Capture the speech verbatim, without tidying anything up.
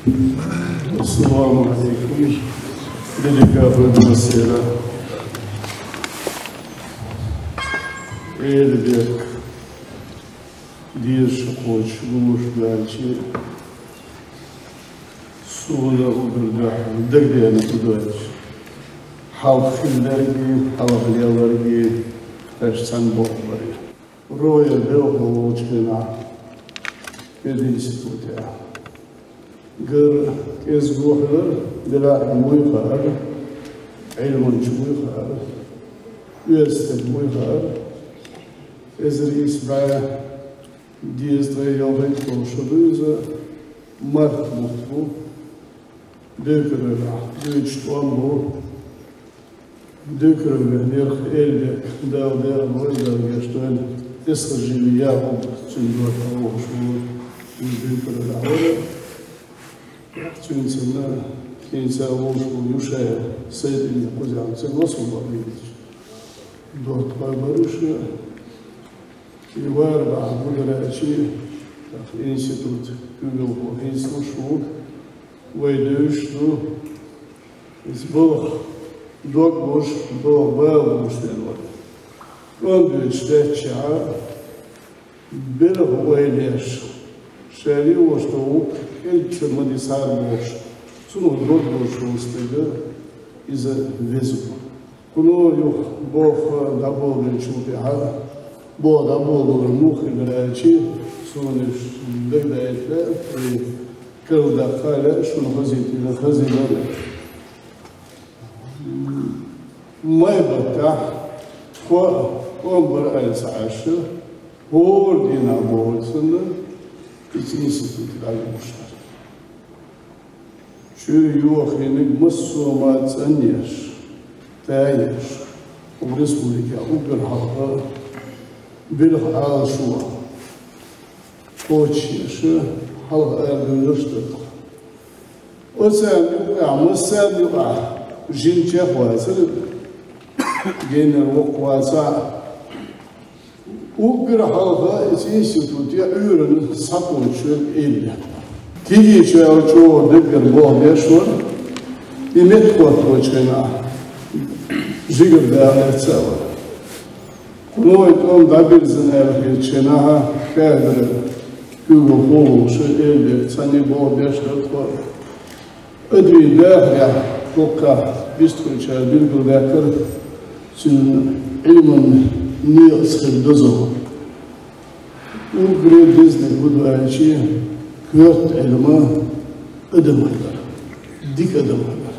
Ассаламу Ӏалайкум. Деррига а бусалба Ӏаламат. Элбек, деза шо кхочуш гуллуш даьлча, суна уггар дагадеана хӀама дац. Хьалха хилларгеи, хьалха леларгеи, тхоьца цхьана болх бара. РоӀера белхало волчу хенахь, пединститутехь. Гар кӀезига хилар, делахь вуй хаьара, Ӏилманча вуй хаьара, оьзда стаг вуй хаьара. Эзар исс бӀе дезткъе ялхайтталгӀа шо ду иза, Март бутт бу, Декабрь, дуьйцуш тӀом бу. Декабрь вехнерх Элбек, Дала декъала войла, Дала гечдойла, Эсхажиев Якъуб, цуьнан дохко волуш ву, уьш Декабрь вара. Цуьнца цхьаьна хӀинца а волуш ву Юшаев Сайдин, кхузахь цига васал бан вилча. Дохко бара уьш. И вара бахьа гулдерчи, институт куьйгалхо хӀинца луш ву, вай девзаш ду. Иза балха дог луш, балха бала луш дерг вара. ТӀом дуьйцуш деттачохь, белхан ойла еш, ша лелош долу кӀелча ма дисхьара бохуш, цунах дог луш волу стага иза веза ву. Кхуьнан юха болх дӀаболабеллачул тӀаьхьа, болх дӀаболабалар муха хилира аьлча, суна уьш дагадаийта лаьа, и карладаккха лаьа, шуна хазийта хазийта лаьа. Май баттахь тхо а, тӀом бара аьлла ца Ӏаш, хӀора дийнахь бохург санна, иза институте дӀалуш дара. Чуьра йохийнарг массо а ма цӀанъеш, таеш, республикехь уггар хьалха белхан Ӏалашо кхочушъеш, хьалха арадевлларш дара тхо. Оцарна юкъахь, массарна юкъахь жимачех вацара, геннара воккха вацахь а, уггар хьалха иза институте Ӏуьйранна схьакхочуш верг Элбек. Кегийчу аьлла чӀогӀа деггара болх беш вара, и меттахӀотточу хенахь жигара дакъа эцна вара. Кхуьнан тӀом дӀабирзина аьлла хетачу хенахь, кафедра куьйгалхо волуш Элбек цхьаьна болх беш дара тхо. Адамийн дахарехь, хӀокху вистхуьлучара билгалдаьккхира цуьнан Ӏилманан некъаца хилла дозалла. Уггаре дезаниг хӀун ду аьлча, коьрта Ӏилма адам хилар, дика адам хилар.